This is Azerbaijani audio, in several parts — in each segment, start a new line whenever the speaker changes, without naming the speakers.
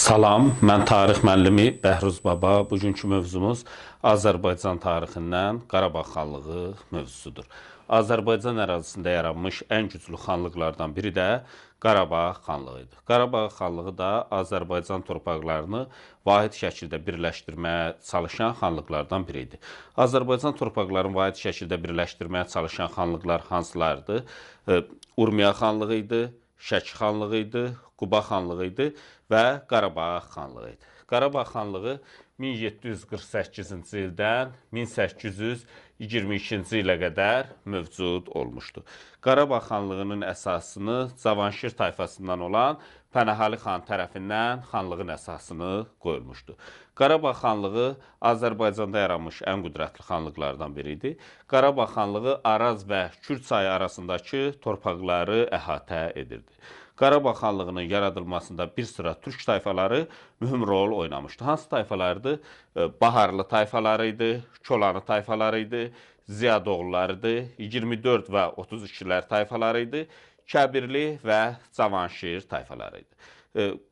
Salam, mən tarix müəllimi Bəhruz Baba. Bugünkü mövzumuz Azərbaycan tarixindən Qarabağ xanlığı mövzusudur. Azərbaycan ərazisində yaranmış ən güclü xanlıqlardan biri də Qarabağ xanlığı idi. Qarabağ xanlığı da Azərbaycan torpaqlarını vahid şəkildə birləşdirməyə çalışan xanlıqlardan biri idi. Azərbaycan torpaqlarını vahid şəkildə birləşdirməyə çalışan xanlıqlar hansılardır? Urmiya xanlığı idi, Şəki xanlığı idi, Quba xanlığı idi və Qarabağ xanlığı idi. Qarabağ xanlığı 1748-ci ildən 1822-ci ilə qədər mövcud olmuşdu. Qarabağ xanlığının əsasını Cavanşir tayfasından olan Pənahəli xan tərəfindən xanlığın əsasını qoyulmuşdu. Qarabağ xanlığı Azərbaycanda yaranmış ən qüdrətli xanlıqlardan biri idi. Qarabağ xanlığı Araz və Kür çayı arasındakı torpaqları əhatə edirdi. Qarabağ xanlığının yaradılmasında bir sıra türk tayfaları mühüm rol oynamışdı. Hansı tayfalardı? Baharlı tayfaları idi, Kolanı tayfaları idi, Ziyadoğulları idi, 24 və 32-lər tayfaları idi, Kəbirli və Cavanşir tayfaları idi.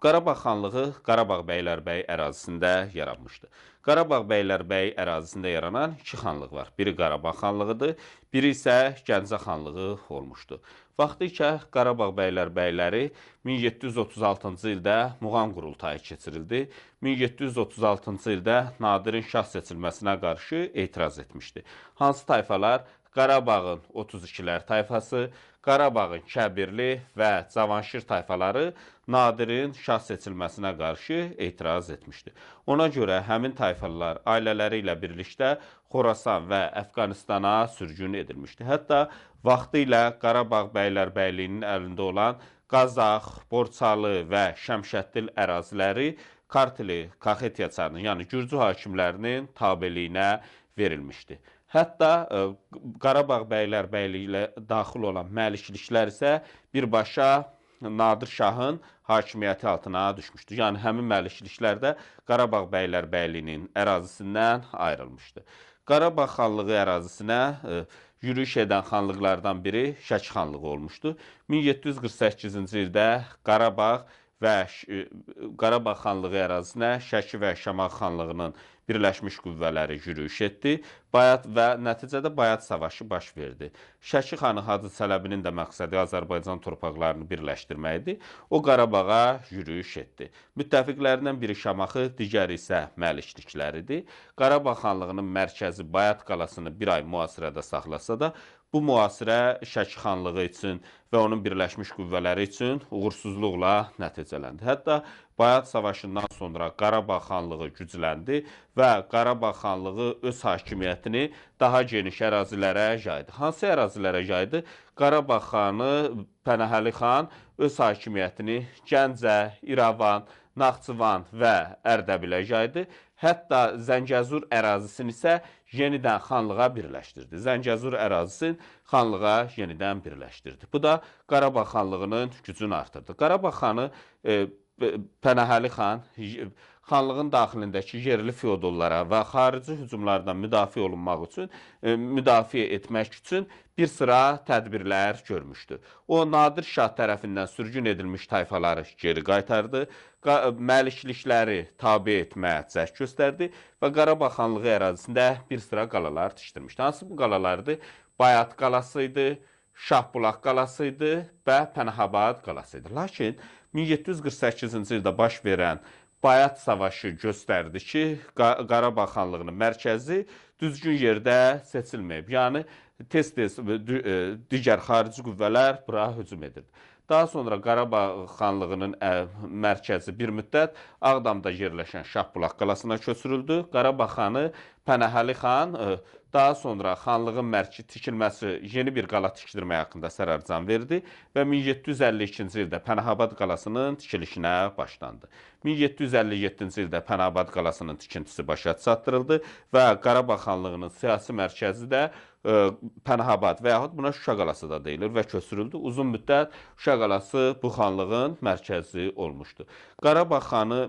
Qarabağ xanlığı Qarabağ bəylərbəyi ərazisində yaranmışdı. Qarabağ bəylərbəyi ərazisində yaranan iki xanlıq var. Biri Qarabağ xanlığıdır, biri isə Gəncə xanlığı olmuşdu. Vaxtilə Qarabağ bəylərbəyləri 1736-cı ildə Muğan qurultayı keçirildi. 1736-cı ildə Nadirin şah seçilməsinə qarşı etiraz etmişdi. Hansı tayfalar? Qarabağın 32-lər tayfası, Qarabağın Kəbirli və Cavanşir tayfaları Nadirin şah seçilməsinə qarşı etiraz etmişdi. Ona görə həmin tayfalar ailələri ilə birlikdə Xorasan və Əfqanistana sürgün edilmişdi. Hətta vaxtilə Qarabağ bəylərbəyliyinin əlində olan Qazax, Borçalı və Şəmşəddil əraziləri Kartli Kaxetiya çarının, yəni Gürcü hakimlərinin tabeliyinə verilmişdi. Hətta Qarabağ bəylərbəyliyi ilə daxil olan məlikliklər isə birbaşa Nadir Şahın hakimiyyəti altına düşmüşdü. Yəni həmin məlikliklər də Qarabağ bəylərbəyliyinin ərazisindən ayrılmışdı. Qarabağ xanlığı ərazisinə yürüyüş edən xanlıqlardan biri Şəki xanlığı olmuşdu. 1748-ci ildə Qarabağ və Qarabağ xanlığı ərazisinə Şəki və Şamaxı xanlığının birləşmiş qüvvələri yürüyüş etdi. Bayat və nəticədə Bayat savaşı baş verdi. Şəki xanı Hacı Çələbinin də məqsədi Azərbaycan torpaqlarını birləşdirmək idi. O Qarabağa yürüyüş etdi. Müttəfiqlərindən biri Şamaxı, digəri isə Məlikliklər idi. Qarabağ xanlığının mərkəzi Bayat qalasını bir ay mühasirədə saxlasa da, bu mühasirə Şəki xanlığı üçün və onun birləşmiş qüvvələri üçün uğursuzluqla nəticələndi. Hətta Bayat savaşından sonra Qarabağ xanlığı gücləndi və Qarabağ xanlığı öz hakimiyyətini daha geniş ərazilərə yaydı. Hansı ərazilərə yaydı? Qarabağ xanı Pənahəli xan öz hakimiyyətini Gəncə, İrəvan, Naxçıvan və Ərdəbilə yaydı. Hətta Zəngəzur ərazisini isə yenidən xanlığa birləşdirdi. Zəngəzur ərazisini xanlığa yenidən birləşdirdi. Bu da Qarabağ xanlığının gücünü artırdı. Qarabağ xanı Pənahəli xan xanlığın daxilindəki yerli feodollara və xarici hücumlardan müdafiə olunmaq üçün, müdafiə etmək üçün bir sıra tədbirlər görmüşdü. O Nadir Şah tərəfindən sürgün edilmiş tayfaları geri qaytardı, məliklikləri tabe etməyə cəhd göstərdi və Qarabağ xanlığı ərazisində bir sıra qalalar tikdirmişdi. Hansı bu qalalardır? Bayat qalası idi, Şahbulaq qalası idi və Pənahabad qalası idi. Lakin 1748-ci ildə baş verən Bayat savaşı göstərdi ki, Qarabağ xanlığının mərkəzi düzgün yerdə seçilməyib. Yəni tez-tez digər xarici qüvvələr bura hücum edirdi. Daha sonra Qarabağ xanlığının mərkəzi bir müddət Ağdamda yerləşən Şahbulaq qalasına köçürüldü. Qarabağ xanı Pənahəli xan daha sonra xanlığın mərkəzi tikilməsi, yeni bir qala tikdirmək haqqında sərəncam verdi və 1752-ci ildə Pənahabad qalasının tikilişinə başlandı. 1757-ci ildə Pənahabad qalasının tikintisi başa çatdırıldı və Qarabağ xanlığının siyasi mərkəzi də Pənahabad və yaxud buna Şuşa qalası da deyilir və köçürüldü. Uzun müddət Şuşa qalası bu xanlığın mərkəzi olmuşdu. Qarabağ xanı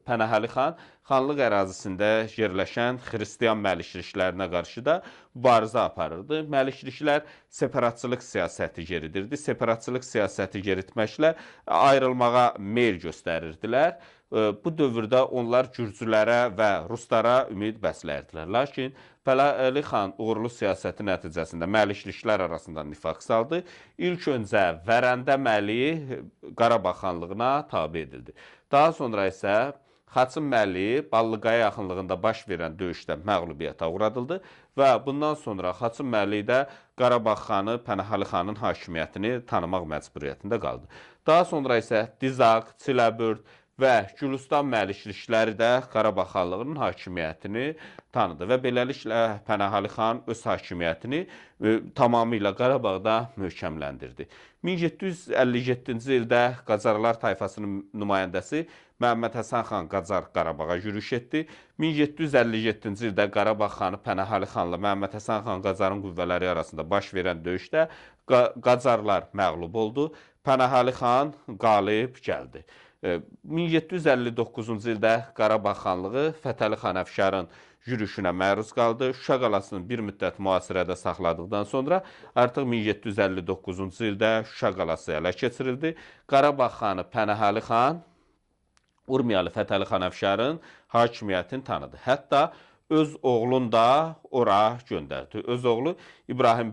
Pənahəli xan xanlıq ərazisində yerləşən xristian məlikliklərinə qarşı da mübarizə aparırdı. Məlikliklər separatçılıq siyasəti yeridirdi. Separatçılıq siyasəti yeritməklə ayrılmağa meyl göstərirdilər. Bu dövrdə onlar gürcülərə və ruslara ümid bəsləyirdilər. Lakin Pənahəli xan uğurlu siyasəti nəticəsində məlikliklər arasında nifaq saldı. İlk öncə Vərəndə Məliyi Qarabağ xanlığına tabe edildi. Daha sonra isə Xaçın Məliyi Ballıqaya yaxınlığında baş verən döyüşdə məğlubiyyətə uğradıldı və bundan sonra Xaçın Məliyi də Qarabağ xanı Pənahəli xanın hakimiyyətini tanımaq məcburiyyətində qaldı. Daha sonra isə Dizaq, Çiləbürd və Gülüstan məliklikləri də Qarabağ xanlığının hakimiyyətini tanıdı və beləliklə Pənahəli xan öz hakimiyyətini tamamilə Qarabağda möhkəmləndirdi. 1757-ci ildə Qacarlar tayfasının nümayəndəsi Məhəmməd Həsən xan Qacar Qarabağa yürüş etdi. 1757-ci ildə Qarabağ xanı Pənahəli xanla Məhəmməd Həsən xan Qacarın qüvvələri arasında baş verən döyüşdə Qacarlar məğlub oldu. Pənahəli xan qalib gəldi. 1759-cu ildə Qarabağ xanlığı Fətəli xan Əfşarın yürüşünə məruz qaldı. Şuşa qalasını bir müddət mühasirədə saxladıqdan sonra artıq 1759-cu ildə Şuşa qalası ələ keçirildi. Qarabağ xanı Pənahəli xan Urmiyalı Fətəli xan Əfşarın hakimiyyətini tanıdı. Hətta öz oğlunu da ora göndərdi. Öz oğlu İbrahim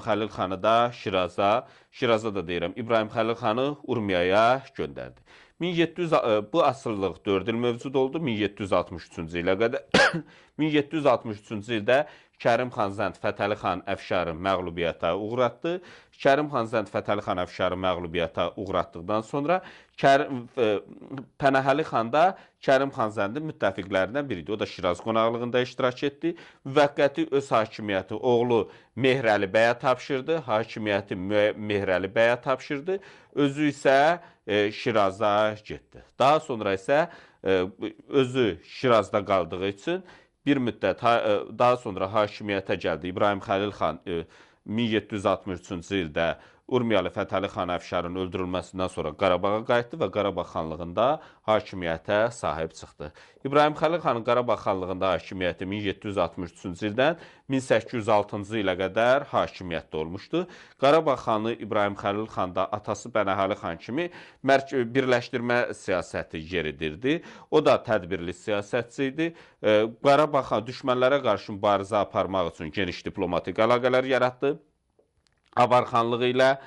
Xəlil xanı da Şiraza, Şiraza da deyirəm, İbrahim Xəlil xanı Urmiyaya göndərdi. 1700 bu asılılıq 4 il mövcud oldu. 1763-cü ilə qədər. 1763-cü ildə Kərim xan Zənd Fətəli xan Əfşarı məğlubiyyətə uğratdı. Kərim xan Zənd Fətəli xan Əfşarı məğlubiyyətə uğratdıqdan sonra Pənahəli xan da Kərim xan Zəndin müttəfiqlərindən biri idi. O da Şiraz qonaqlığında iştirak etdi. Müvəqqəti öz hakimiyyəti oğlu Mehrəli bəyə tapşırdı. Hakimiyyəti Mehrəli bəyə tapşırdı. Özü isə Şiraza getdi. Daha sonra isə özü Şirazda qaldığı üçün bir müddət daha sonra hakimiyyətə gəldi. İbrahim Xəlil xan 1763-cü ildə Urmiyalı Fətəli xan Əfşarın öldürülməsindən sonra Qarabağa qayıtdı və Qarabağ xanlığında hakimiyyətə sahib çıxdı. İbrahim Xəlil xanın Qarabağ xanlığında hakimiyyəti 1763-cü ildən 1806-cı ilə qədər hakimiyyətdə olmuşdu. Qarabağ xanı İbrahim Xəlil xan da atası Pənahəli xan kimi birləşdirmə siyasəti yeridirdi. O da tədbirli siyasətçi idi. Qarabağ xan düşmənlərə qarşı mübarizə aparmaq üçün geniş diplomatik əlaqələr yaratdı. Avar xanlığı ilə,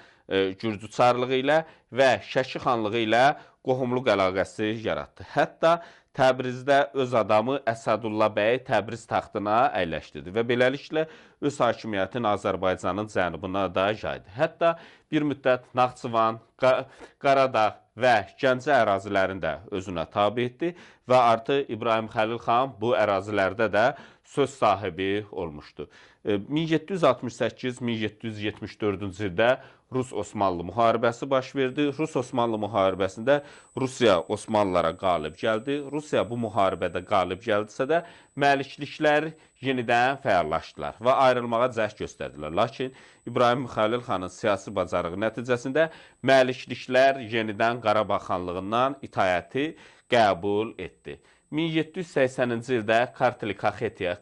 Gürcü çarlığı ilə və Şəki xanlığı ilə qohumluq əlaqəsi yaratdı. Hətta Təbrizdə öz adamı Əsədullah bəyi Təbriz taxtına əyləşdirdi və beləliklə öz hakimiyyətini Azərbaycanın cənubuna da yaydı. Hətta bir müddət Naxçıvan, Qaradağ və Gəncə ərazilərini də özünə tabe etdi və artıq İbrahim Xəlil xan bu ərazilərdə də söz sahibi olmuşdu. 1768-1774-cü ildə Rus-Osmanlı müharibəsi baş verdi. Rus-Osmanlı müharibəsində Rusiya Osmanlılara qalib gəldi. Rusiya bu müharibədə qalib gəldisə də məlikliklər yenidən fəallaşdılar və ayrılmağa cəhd göstərdilər. Lakin İbrahim Xəlil xanın siyasi bacarığı nəticəsində məlikliklər yenidən Qarabağ xanlığından itaəti qəbul etdi. 1780-ci ildə Kartli Kaxetiya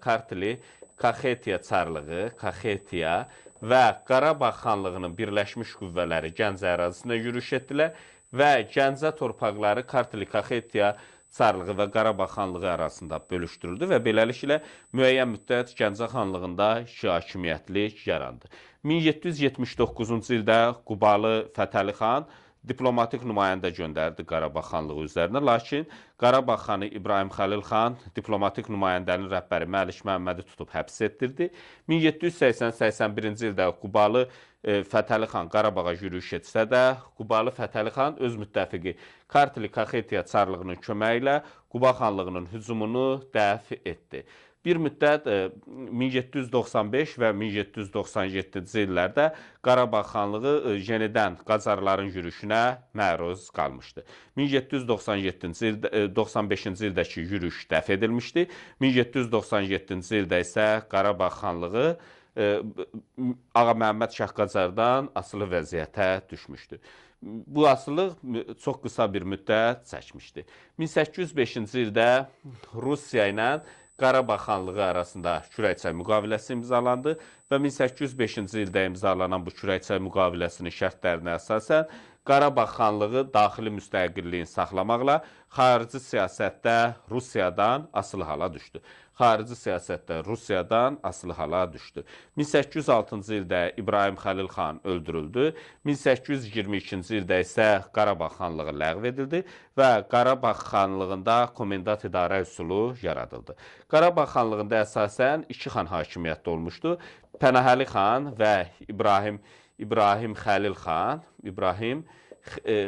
çarlığı, Kaxetiya və Qarabağ xanlığının birləşmiş qüvvələri Gəncə ərazisinə yürüş etdilər və Gəncə torpaqları Kartli Kaxetiya çarlığı və Qarabağ xanlığı arasında bölüşdürüldü və beləliklə müəyyən müddət Gəncə xanlığında iki hakimiyyətlik yarandı. 1779-cu ildə Qubalı Fətəli xan diplomatik nümayəndə göndərdi Qarabağ xanlığı üzərinə. Lakin Qarabağ xanı İbrahim Xəlil xan diplomatik nümayəndənin rəhbəri Məlik Məhəmmədi tutub həbs etdirdi. 1780-81-ci ildə Qubalı Fətəli xan Qarabağa yürüyüş etsə də, Qubalı Fətəli xan öz müttəfiqi Kartli Kaxetiya çarlığının köməyi ilə Quba xanlığının hücumunu dəf etdi. Bir müddət 1795 və 1797-ci illərdə Qarabağ xanlığı yenidən Qacarların yürüşünə məruz qalmışdı. 1797-ci ildə 95-ci ildəki yürüş dəf edilmişdi. 1797-ci ildə isə Qarabağ xanlığı Ağa Məhəmməd Şah Qacardan asılı vəziyyətə düşmüşdü. Bu asılılıq çox qısa bir müddət çəkmişdi. 1805-ci ildə Rusiya ilə Qarabağ xanlığı arasında Kürəkçay müqaviləsi imzalandı və 1805-ci ildə imzalanan bu Kürəkçay müqaviləsinin şərtlərinə əsasən Qarabağ xanlığı daxili müstəqilliyini saxlamaqla xarici siyasətdə Rusiyadan asılı hala düşdü. Xarici siyasətdə Rusiyadan asılı hala düşdü. 1806-cı ildə İbrahim Xəlil xan öldürüldü. 1822-ci ildə isə Qarabağ xanlığı ləğv edildi və Qarabağ xanlığında komendant idarə üsulu yaradıldı. Qarabağ xanlığında əsasən iki xan hakimiyyətdə olmuşdu. Pənahəli xan və İbrahim Xəlil xan, İbrahim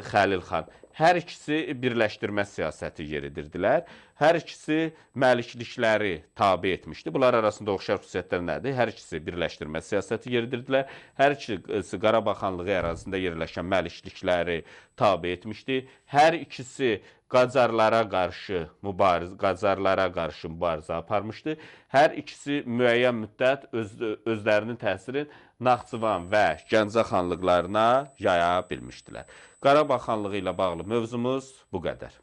Xəlil xan. Hər ikisi birləşdirmə siyasəti yeridirdilər. Hər ikisi məliklikləri tabe etmişdi. Bunlar arasında oxşar xüsusiyyətlər nədir? Hər ikisi birləşdirmə siyasəti yeridirdilər. Hər ikisi Qarabağ xanlığı ərazisində yerləşən məliklikləri tabe etmişdi. Hər ikisi Qacarlara qarşı mübarizə aparmışdı. Hər ikisi müəyyən müddət özlərinin təsirini Naxçıvan və Gəncə xanlıqlarına yaya bilmişdilər. Qarabağ xanlığı ilə bağlı mövzumuz bu qədər.